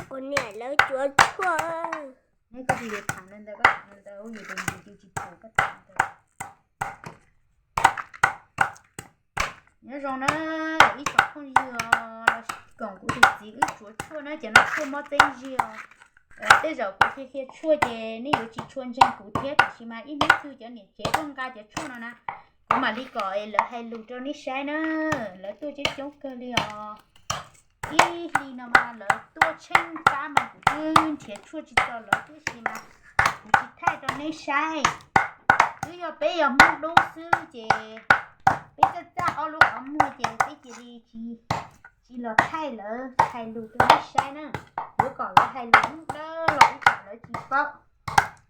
Ua niam lawv tsuav tshuaj. Neb koj tis tham ntawd, koj tham ntawd, yus tus yus tis tsis pum koj tham ntawd. Nyob zoo na, ib tsoom phooj ywg los koom kuv tus txiv wb tsuav tshuaj na, cov no tshuaj mob txeeb zig os. Tej zaum kuv qhia qhia tshuaj ces nej yuav tsis tshua ntseeg kuv thiab, tiam sis mas ib hnub twg cov niam tsev tuaj nqa cov tshuaj no na, kuv mam li kom lawv hais lus rau nej saib na. Lawv tuaj coob coob kawg li os. Ib hlis no mas lawv tuaj tsheej kab mas kuv twb nrhiav tshuaj tsis txog lawv, tiam sis mas kuv tsis thaij rau neb saib. Twb yog peb yog Hmoob dub xwb ces peb txaj txaj ob lub qhov muag ces peb cia li tsis los thaij lawv hais lus rau neb saib na. Yuav kom lawv hais lus Hmoob dawb los ib tsam lawv tsis paub.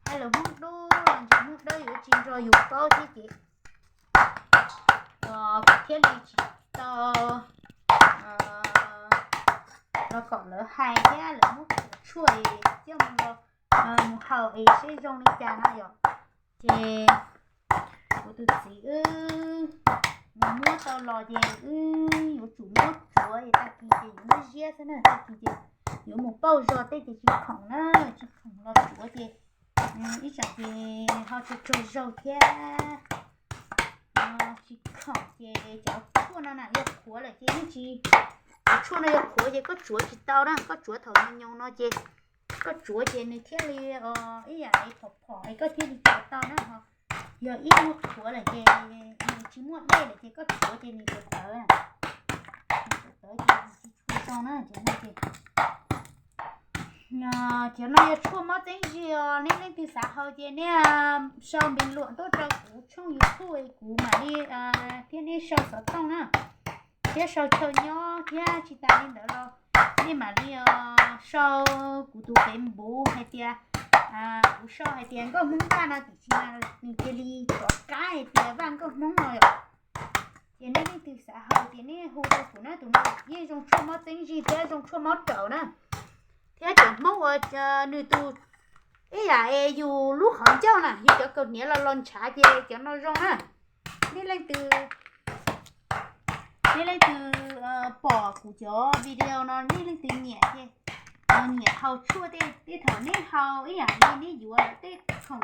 Hais lus Hmoob dub los ntsis Hmoob dawb yuav tsis nrog yus paub thiab ces kuv thiaj li tsis tau los kom lawv hais thiab lawv muab kuv tshuaj coj mus los mus haus es seb zoo li cas no yom. Ces kuv tus txiv wb mus muab tau los ces wb yuav tsum muab tsuav es tag kis ces yuav muab ziab xwb na, tag kis ces yuav mus pauj zog tej ces tsis khoom na, tsis khoom los tsuav ces ib tsam ces ho tsaug tsaug zog thiab. Tsis khoom ces cov tshuaj no na yog qhuav lawm ces yeej tsis, cov tshuaj no yog qhuav ces koj tsuav tsis tau na, koj tsuav thaum nyoos nyoos no ces koj tsuav ces nws thiaj li ib yam li phom phom es koj thiaj li tsuav tau na ho. Yog ib muaj qhuav lawm ces nws tsis muaj dej lawm ces koj tsuav ces nws tawv tawv, nws tawv tawv ces nws tsis tshua zoo na ces no ces Cov no yog tshuaj mob txeeb zig os, nej leej twg xav haus ces nej sau npe luam tuaj rau kuv tshooj YouTube kuv mam li thiab nej sau xov tooj na, thiab sau chaw nyob thiab tsis tas li ntawd los nej mam li sau kuv tus Facebook hais tias, kuv sau hais tias Nkauj Hmoob Vaj no tiam sis mas nws cia li rov qab hais tias Vaj Nkauj Hmoob no yom. Ces nej leej twg xav haus ces nej hu rau kuv na, tus no yeej zoo tshuaj mob txeeb zig thiab zoo tshuaj mob raum na. Thiab cov Hmoob uas nws tus ib yam es yus lub qhov ncauj na, yus cov kaus hniav los los ntshav ces cov no zoo na. Nej leej twg, nej leej twg pom kuv cov video no nej leej twg nyiam ces nyiam haus tshuaj tej, tej thaum nej haus ib yam li nej yuav lawv tej khoom,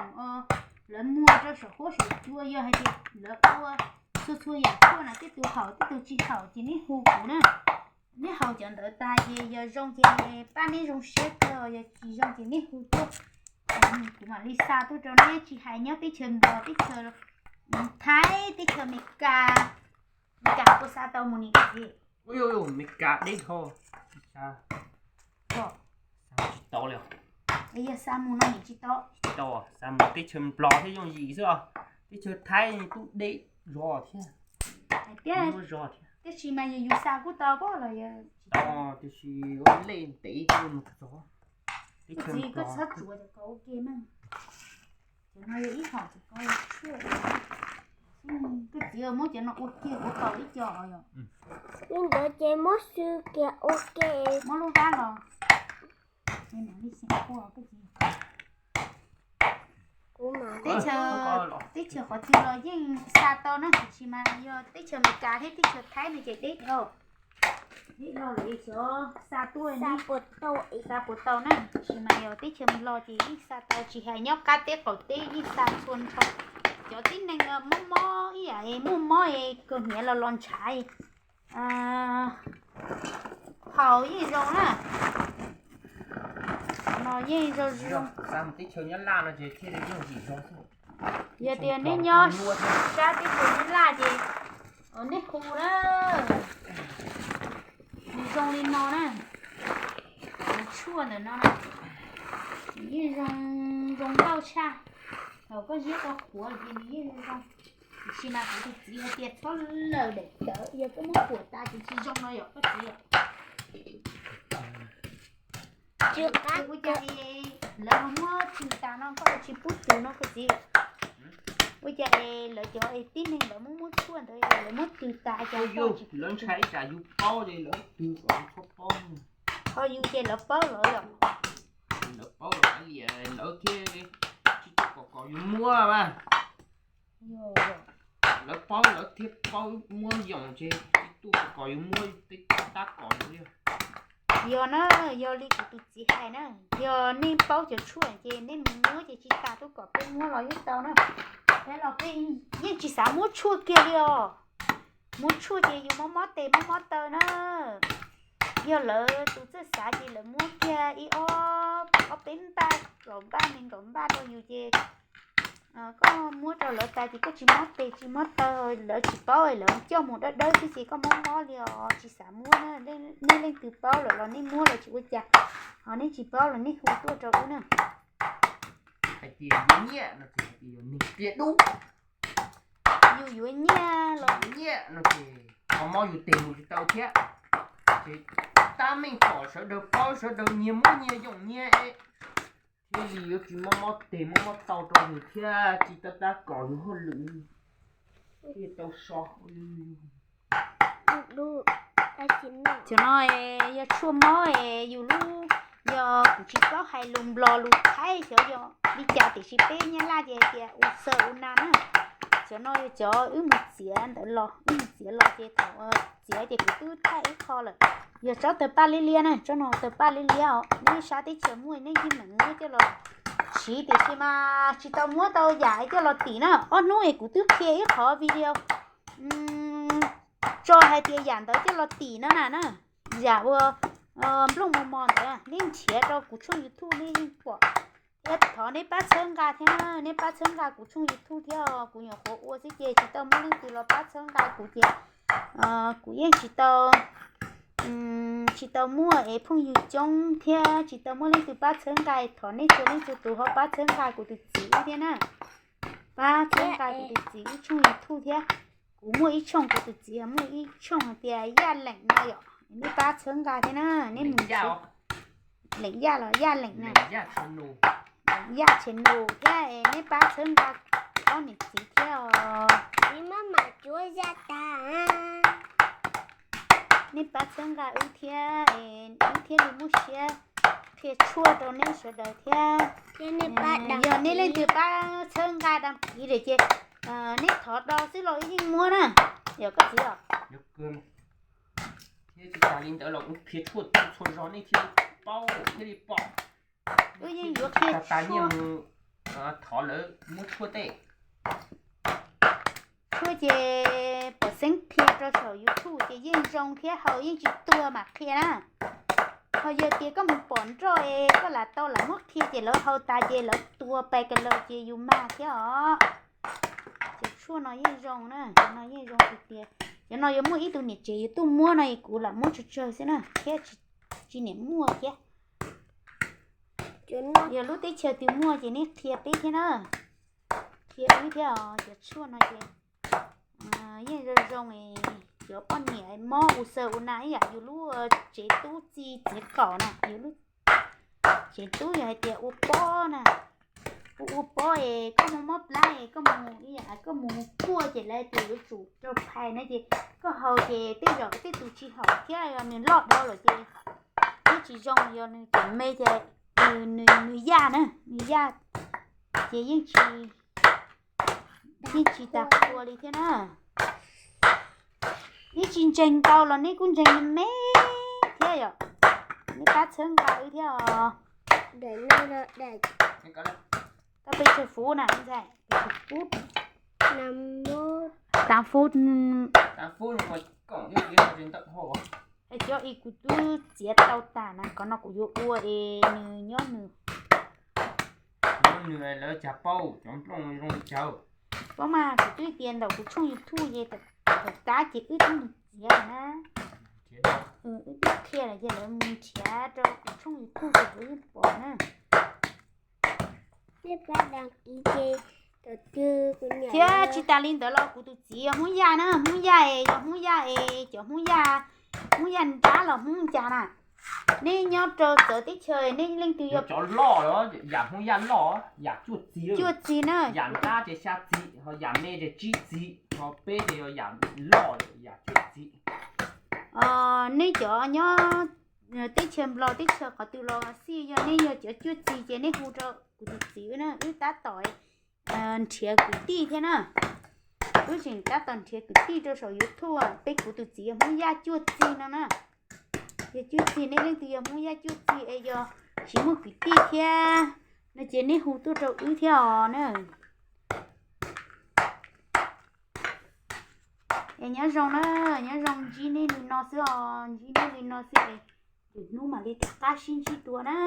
lawv muag rau saum huab saum cua yog hais tias lawv ua txhua txhua yam tshuaj na, tej tus haum tej tus tsis haum ces nej hu kuv na. Nej haus cov ntawd tas ces yog zoo ces pab nej zoo siab kawg, yog tsis zoo ces nej hu tuaj, kuv mam li xa tuaj rau nej. Tsis hais nyob teb chaws Nplog, teb chaws Thaib, teb chaws Amelikas, Amelikas puas xa tau mus ni koj txiv? Amelikas deb dhau, tsis xa. Xa mus tsis tau li. Yog xa mus no nim tsis tau. Tsis tau, xa mus teb chaws Nplog thiab yooj yim xwb os. Teb chaws Thaib kuj deb zog thiab. Hais tias, tiam sis mas yus, yus xa kuj tau pob los yog tsis tau, tiam sis ua lej ntev kuj mus txog. Teb chaws Nplog koj txhob tsuav cov ko ua ke na. Cov no yog ib hom cov ko tshuaj. Koj txiv muab cov no ua kiag ua kaus ib co yom. Li ntawd ces muab xwb kiag ua ke. Muab lub vab los. Teb chaws, teb chaws qhov twg los yeej xa tau na, tiam sis mas yog teb chaws Amelikas thiab teb chaws Thaib no ces deb dhau. Deb dhau lawm xyov xa tuaj, xa puas tau na, tiam sis mas yog teb chaws Nplog ces yeej xa tau, tsis hais nyob qab teb qaum teb yeej xa txhua nrho. Cov tib neeg mob mob ib yam muaj mob kaus hniav los los ntshav, haus yeej zoo na. No yeej zoo zoo. Xa mus teb chaws Nyab Laj no ces thiaj li yooj yim zog xwb. Yog tias nej nyob sab teb chaws Nyab Laj ces nej hu na. Nws zoo li no na. Cov tshuaj ntawm no na, nws yeej zoo, zoo nkauj tshaj. Thaum koj ziab tau qhuav ces nws yeej zoo zoo. Tiam sis mas kuv tus txiv hais tias txhob lawm daim tawv, yog koj muab kuam tas ces tsis zoo no yom koj txiv. Ua cas lawv ho muab tws tas no koj tsis pub tws no koj txiv? Ua cas lawv cov tib neeg lawv muab muab tshuaj ntawd lawv muab tws tas cas? Lawv ntshai ib tsam yus paub ces lawv tws kom yus txhob paub. Ho yus ces lawv paub lawv yom. Lawv paub lawv hais li lawv thiaj tsis tuaj kom kom yus muab mas. Lawv paub lawv thiaj paub muab yoos ces tsis tuaj kom kom yus muab, tej tab kom yus li. Yog na, yog li kuv tus txiv hais na, yog nej paub cov tshuaj ces nej mus muab ces tsis tas tub kom peb muab los yeej tau na. Los peb yeej tsis xav muab tshuaj kiag li os. Muab tshuaj ces yus mob mob tes mob mob taw na. Yog lawv tus txawj xav ces lawv muab kiag ib ob, ob peb npaj, kaum npaj, nees nkaum npaj rau yus ces koj muab rau lawv tas ces koj tsis mob tes tsis mob taw, lawv tsis paub lawv coj mus dawb dawb xwb ces koj mob mob li os, tsis xav muab na. Nej leej twg paub lawm los nej muab los tsis ua cas, ho nej tsis paub los nej hu tuaj rau wb na. Hais tias yuav nyiaj no ces hais tias yog neeg qias dub. Yus yuav nyiaj los yuav nyiaj no ces ho mob yus tes mus tsis tau thiab. Ces tab meeg kom sawv daws paub, sawv daws nyias muab nyias yoom nyias, thiaj li yuav tsis mob mob tes mob mob taw rau yus thiab tsis tab tab kom yus hauj lwm thiaj tau so. Cov no yog tshuaj mob es yus lub, yog kuv tsis paub hais lus Nplog lus Thaib xyov yog li cas tiam sis peb Nyab Laj ces hais tias u xaw u na na. Cov no yog cov wb mus txiav ntawd los, wb mus txiav los ces thaum txiav ces kuv twb thaij ib qho lawm. Yog tsob taws paj liab liab na, tsob no taws paj liab liab os, nej sab teb chaws muaj nej yeej meem muab coj los siv tiam sis mas tsis tau muab tau yam coj los tim na. Ob hnub es kuv twb qhia ib qhov video tso hais tias yam ntawd coj los tim no na na, yam ua nplooj mos mos ntawd, nej nrhiav rau kuv tshooj YouTube nej yeej pom. Thiab thov nej pab txhawb nqa thiab, nej pab txhawb nqa kuv tshooj YouTube thiab, kuv nyuam qhuav ua xwb ces tsis tau muaj leej twg los pab txhawb nqa kuv ces kuv yeej tsis tau, tsis tau muaj es phooj ywg coob thiab tsis tau muaj leej twg pab txhawb nqa. Thov nej txhua leej txhua tus ho pab txhawb nqa kuv tus txiv wb thiab na. Pab txhawb nqa kuv tus txiv wb tshooj YouTube thiab. Kuv muaj ib tshooj, kuv tus txiv muaj ib tshooj hais tias Yaj Leem no yom, nej pab txhawb nqa thiab na. Nej mus Leem Yaj los Yaj Leem na, Leem Yaj channel thiab, nej pab txhawb nqa ob niam txiv thiab os. Nej pab txhawb nqa wb thiab, wb thiaj li muaj siab qhia tshuaj rau nej sawv daws thiab. Yog nej leej twg pab txhawb nqa dab kiv lawm ces nej thov do xwb los wb yeej muab na. Yog koj txiv os. Thiab tsis tas li ntawd los kuv qhia tshuaj txhua txhua zog nej thiaj li paub thiaj li pom. Wb yeej yuav qhia tas nyiaj mus thov lawv muab tshuaj tej. Tshuaj ces pom xeeb qhia rau saum YouTube ces yeej zoo thiab haus yeej tsis tuag mam qhia na. Ho yog tias koj mus pom nroj es koj lam tau lam muab qhia ces lawv haus tas ces lawv tuag pais kas laus ces yus mag thiab os. Ces tshuaj no yeej zoo na, no yeej zoo tiag tiag. Cov no yuav muaj ib tug niam tsev yuav tuaj muab no es kuv lam muab tsawg tsawg xwb na thiab tsis niam muaj thiab. Yog lub teb chaws twg muaj ces nej qhia peb thiab na, qhia wb thiab os. Cov tshuaj no ces yeej zoo zoo, cov poj niam mob u xaw u na ib yam yus lub tsev tub txi txiv qaum na, yus lub tsev tub yog hais tias ua pob na, ua ua pob es koj mob mob plab es koj mus ib yam koj mus kuaj ces lawv tias yuav tsum rau phais na ces koj haus ces tej zaum tej tus tsis haum thiab nws loj dhau lawm ces yeej tsis zoo, yog nws tseem me ces nws yaj na, nws yaj ces yeej tsis, yeej tsis tas qhua li thiab na. Nej tsis ntseeg ntau los nej kuj ntseeg me me thiab yom. Nej pab txhawb nqa wb thiab os. Koj pes tsawg fuv na ntxhais? Pes tsawg fuv? Tam fuv. Hais cov i kuv twb txiav tau tas na, qhov no kuv yuav ua es nws nyob nws. Nws lawv cas paub cov nplooj zoo li cas. Paub mas kuv twb tias ntawm kuv tshooj YouTube ces thaum tab ces wb twb mus txiav na. Wb twb qhia lawm ces lawv mus nrhiav rau kuv tshooj YouTube ces kuv yeej pom na. Thiab tsis tas li ntawd los kuv tus txiv yog Hmoob Yaj na, Hmoob Yaj es yog Hmoob Yaj es cov Hmoob Yaj, Hmoob Yaj nrab los Hmoob Yaj na. Nej nyob rau txawv teb chaws nej leej twg yog cov loj, yam Hmoob Yaj loj, yam cuaj txi, cuaj txi na, yam nrab ces xya txi, ho yam me ces tsib txi, ho peb ces yog yam loj, yam cuaj txi. Nej cov nyob teb chaws Nplog teb chaws qhov twg los xij, yog nej yog cov cuaj txi ces nej hu rau kuv tus txiv wb na, wb tab tom nrhiav kwv tij thiab na. Wb tseem tab tom nrhiav kwv tij rau saum YouTube, peb kuv tus txiv yog Hmoob Yaj cuaj txi no na. Yog cuab txig nej leej twg yog Hmoob Yaj cuab txig es yog tsis muaj kwv tij thiab no ces nej hu tuaj rau wb thiab os na. Es nyob zoo na, nyob zoo, ntsib nej li no xwb os, ntsib nej li no xwb es lwm hnub mam li rov qab sib ntsib dua na.